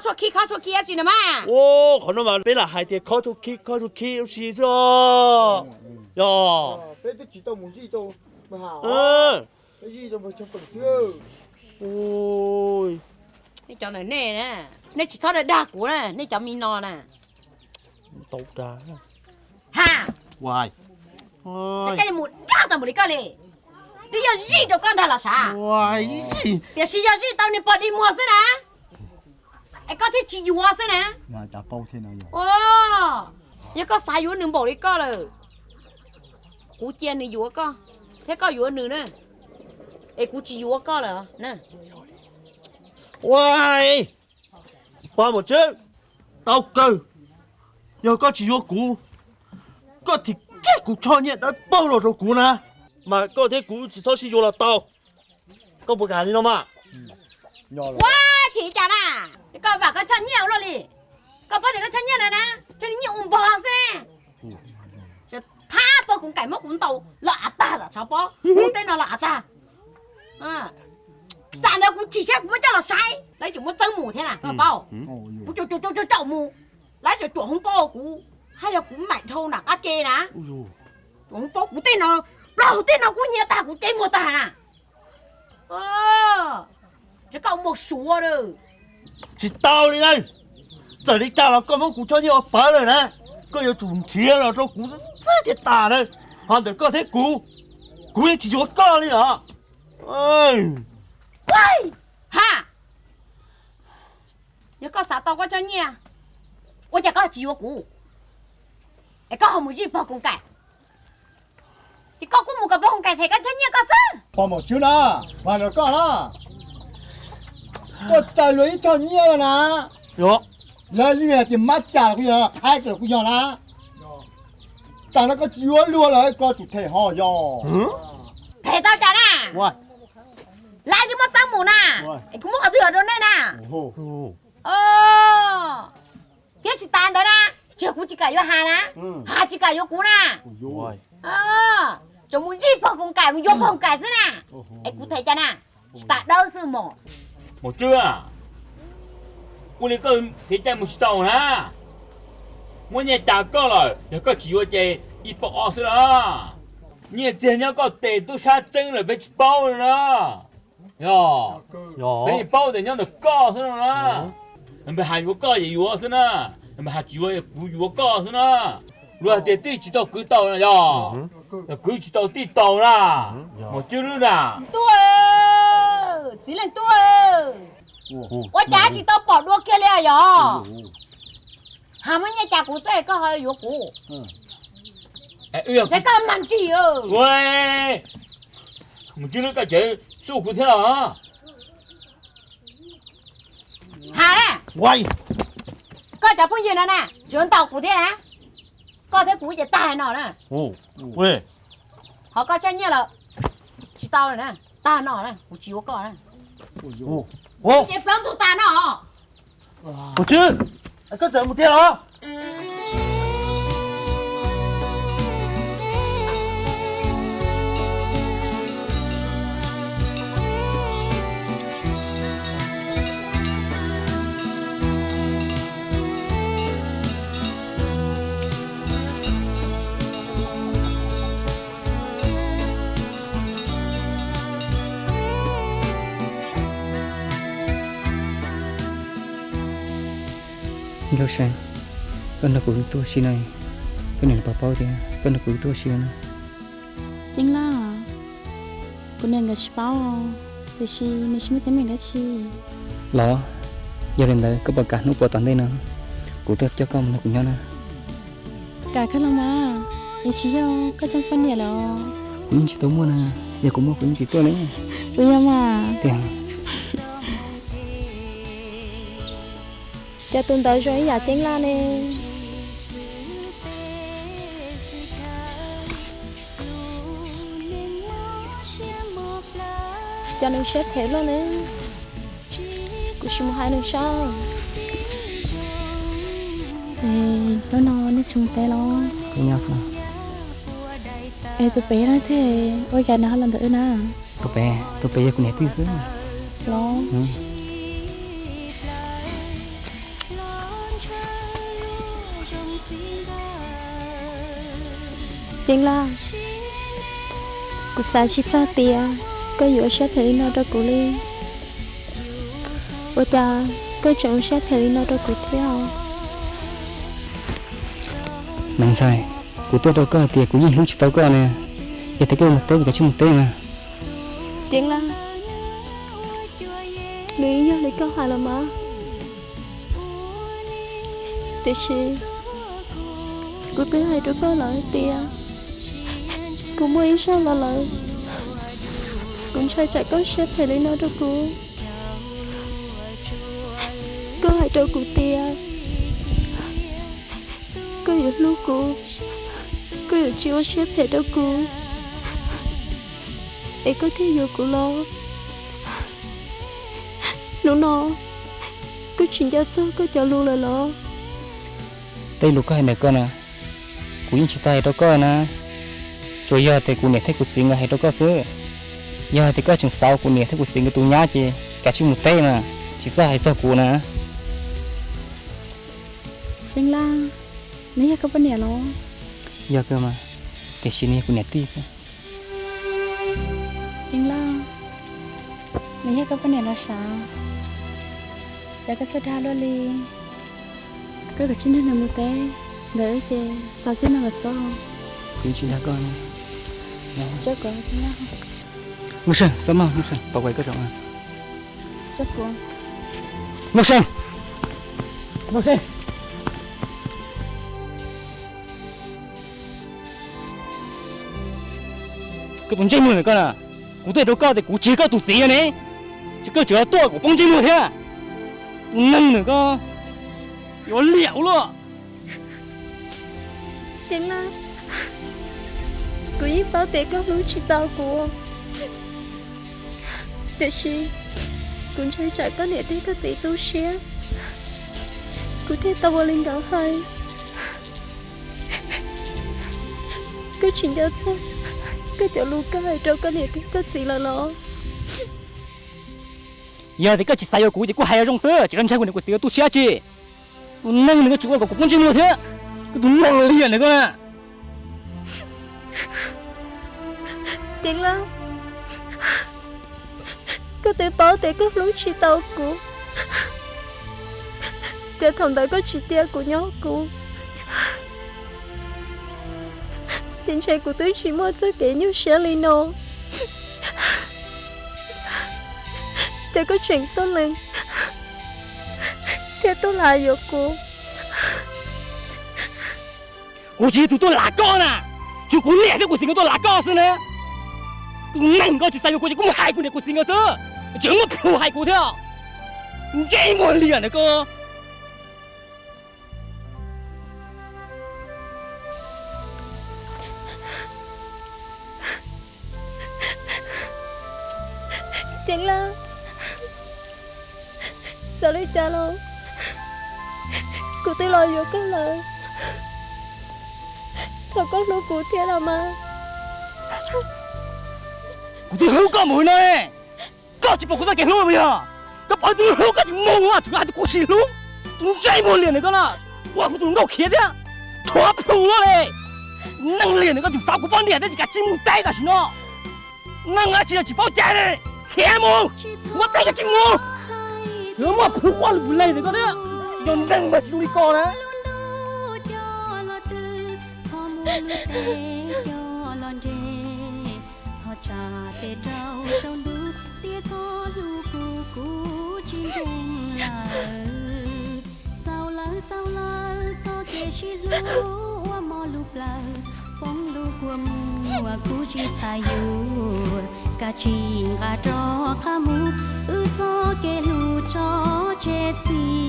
Tshuaj khib khob tshuaj khib dab tsi na mas. Ua, qhov no mas peb lam hais tias khob tshuaj khib khob tshuaj khib ub si xwb os. Yog. Nej cov ntawm nej na, nej tsis txhob dag dag kuv na, nej cov me no na. Tau dag. Ha, koj yuav mus dag tau npaum li koj li, twb yog zij rau koj ntag los sav. Tiam sis yog zij tau niag pog dig muag xwb na, es koj thiaj tsis yuav xwb na. Yog koj xav yuav nws npaum li koj lawm, kuv cia nws yuav koj, thiab koj yuav nws na, es kuv tsis yuav koj lawm na. Ua, pog Maum Tswb, tau kawg. Yog koj tsis yuav kuv, koj thim kiag kuv choj nyiaj dawb paug los rau kuv na, mas koj thiab kuv tsis txhob sib yuav los tau. Koj puas kam li no mas? Ua, thim cas na, koj vam koj choj nyiaj ua luaj li. Koj paub tias koj choj nyiaj na na, choj nyiaj ua npog xwb. Thab pog kuv nkaim muab kuv ntaus los av tag los tsov pob, kuv tej no los av tag. Tam ntawd kuv chim siab kuv muab coj los saib, lawv tseem muab txeeb mus thiab na koj paub. Kuv caum caum caum caum mus, lawv tseem cuam hoob pob kuv, haj yog kuv maim dhau nram qab ke na. Cuam hoob pob kuv tej no, plaub hau tej no kuj nyiav tag kuv cev muag tag na. Tsis koj mus suav lawm. Tsis tau li na. Txawm li cas los koj muab kuv choj nyiaj ua pawv lawm na, koj yuav tsum nrhiav los rau kuv xwb thiaj tas na. Ho ntawm koj thiab kuv, kuv yeej tsis yuav koj li os. Ha, yog koj xav tau koj choj nyiaj, ua cas koj tsis yuav kuv, es koj ho mus zij pog Koos Kaim, ces koj kuj mus kom pog Koos Kaim them koj choj nyiaj koj xwb. Pog Maum Tswb na, vam rau koj na, koj txais luag ib choj nyiaj na, lawv li hais tias mab cas los kuj yog, qhaib los kuj yog na, tsam no koj tsis yuav luag lawm koj tsum them ho yog. Them tau tsam na, lawv twb muab txeeb mus na, es kuv muab qhov twg los rau nej na. Thiab tsis tas ntawd na, tsis yog kuv tsis kam yuav Has na, Has tsis kam yuav kuv na. Tseem mus zij pog Koos Kaim mus yuav pog Koos Kaim xwb na. Es kuv them cas na, tsis tas dawb xwb mog. Maum Tswb, ua li koj kev cai mus tsis tau na. Muab nyiaj cas koj lawm, yog koj tsis yuav ces ib pob ob xwb na. Nyiaj txiag nyob koj tes tub sab txeeb lawm peb tsis paub li na. Yog, peb yeej paub tias nyob ntawm koj xwb no na. Npawg Has yuav koj ces yuav xwb na, npawg Has tsis yuav kuv yuav koj xwb na. Luag hais tias tij tsis tau kwv tau na yog, kwv tsis tau tij tau na. Maum Tswb lub na. Tub, txiv leej tub, ua cas tsis tau pom dua kiag li yog? Has muab nyiaj cas kuv xwb koj ho yuav kuv. Ntshai koj mag ntsis. Maum Tswb lub koj tseem xub kuv thiab los. Has na, koj cov phooj ywg no na tsis yuav ntaus kuv thiab na. Koj thiab kuv ces tag no na. Ho koj choj nyiaj los tsis tau na, tag no na, kuv tsis yuav koj na. Ces plaub ntug tas no. Maum Tswb, koj tseem mus tiag los? Nkauj Sai, koj nrog kuv tuaj ua si no, koj niam lawv puas paub tias koj nrog kuv tuaj ua si no? Ceeb Laj, kuv niam nkawd tsis paub, tiam sis nws tsis muaj teeb meem dab tsi. Los, yog li ntawd koj puas kam hnub puas tom ntej no kuv tuaj coj koj mus nrog kuv nyob na? Kam kawg los mas, es tsis yog koj coj poj niam los? Kuv yeej tsis tau muaj na, yog kuv muaj kuv yeej tsis tuaj ne. Puas yog mas? Tiag. Cas tus ntawd zoo ib yam Ceeb Laj ne? Cas nws siab phem luaj ne? Kuv sim mus hais nws saib. Es hnub no nej tsis mus teb los? Es tus pem no thiab, ua cas nws ho los ntawm wb na? Tus pem, tus pem yog kuv niam tij xwb. Los? Ceeb Laj, kuv xav tsis txog tias koj yuav ua siab phem li no rau kuv li. Ua cas koj tseem ua siab phem li no rau kuv thiab os? Maiv Ntxhais, kuv twb hais rau koj hais tias kuv yeej hlub tsis tau koj na. Yog tias koj yuav mus teb ces koj cia li mus teb mas. Ceeb Laj, nws yeej yog li koj hais los mas. Tiam sis kuv twb hais rau koj lawm hais tias kuv muaj ib zaug los lawm, kuv ntshai tsam koj siab phem li no rau kuv. Koj hais rau kuv tias koj yuav hlub kuv, koj yuav tsis ua siab phem rau kuv, es koj thiaj yuav kuv los. Hnub no koj tsis nco txog koj cov lus lawm los? Tej lus koj hais ntawm koj na, kuv yeej tsis tau hais rau koj na. Tsuas yog tias kuv niam thiab kuv txiv nkawd hais rau koj xwb. Yog hais tias koj tseem xav ua kuv niam thiab kuv txiv nkawd tus nyab ces kav tsij mus teb mas, tsis txhob hais txog kuv na. Ceeb Laj, nws yog koj poj niam los? Yog kawg mas, tiam sis nws yog kuv niam tij xwb. Ceeb Laj, nws yog koj poj niam los sav, cas koj txawj dag luaj li. Koj kav tsij nrog nws mus teb, ntawd ces txog xwb no los xwb. Kuv tsis dag koj. Muaj seej, txhob maj, Muaj seej, tau kuv koj tso. Muaj seej, Muaj seej. Koj tus ntsej muag ntawm koj na, kuv twb hais rau koj tias kuv tsis yog koj tus txiv no ne, ces koj tseem tuaj kom poob ntsej muag thiab. Tus neeg ntawm koj yuav liam ua luaj. Ceeb Laj, kuv yeej paub tias koj hlub tsis tau kuv, tiam sis kuv ntshai tsam koj niam thiab koj txiv tu siab, kuv thiaj tau ua li nkawd hais. Koj tsis nco txog koj cov lus koj hais rau koj niam thiab koj txiv lawm los? Yog tias koj tsis xav yuav kuv ces kuj hais zoo xwb, tsis txhob ntshai kuv niam kuv txiv tu siab tsi. Tus neeg ntawm koj tseem ua kom kuv poob ntsej muag thiab. Koj tus neeg liam ntawm koj na. Ceeb Laj, koj twb paub tias koj hlub tsis tau kuv, ces thaum ntawd koj tsis cia kuv nyob kuv, ces ntshe kuv twb tsis muaj txoj kev nyuaj siab li no. Ces koj tseem tuaj lees thiab tuaj lam yuav kuv. Kuv tsis yog tus tuaj lam koj na, tsuas kuv niam thiab kuv txiv nkawd tuaj lam koj xwb na. Tus neeg koj tsis xav yuav kuv ces kuj mus hais kuv niam kuv txiv nkawd xwb, tseem muaj plhus hais kuv thiab. Ntsej muag liam ntawm koj. Ceeb Laj, txawm li cas los kuv twb los yuav koj lawm, thov koj hlub kuv thiab los mas. Kuv twb hlub koj mus no, koj tsis pom kuv txoj kev hlub puas yog? Koj pom tus hlub koj tsis mus, tseem hais tias kuv tsis hlub. Tus ntsej muag liam ntawm koj na, ua kuv tus nkauj khiav thiab, thuav plhu luaj li. Neeg liam ntawm koj tseem xav kuv poj niam thiab, ces kav tsij mus teb tam sim no. Neeg dab tsi los tsis paub cai li, khiav mus, ua teb kav tsij mus. Tseem muaj plhu ua lus leg ntawm koj thiab, yog neeg mas tsis zoo li koj na. Txhob tsa tes rau saum ntuj, tias koj hlub kuv kuv tsis ntseeg lawm. Txaus lawm txaus lawm txoj kev sib hlub ua mov lub plawv, poob lub kua muag kuv tsis xav yuav. Kav tsij nqa rov qab mus, wb txoj kev hlub tso tseg txiv.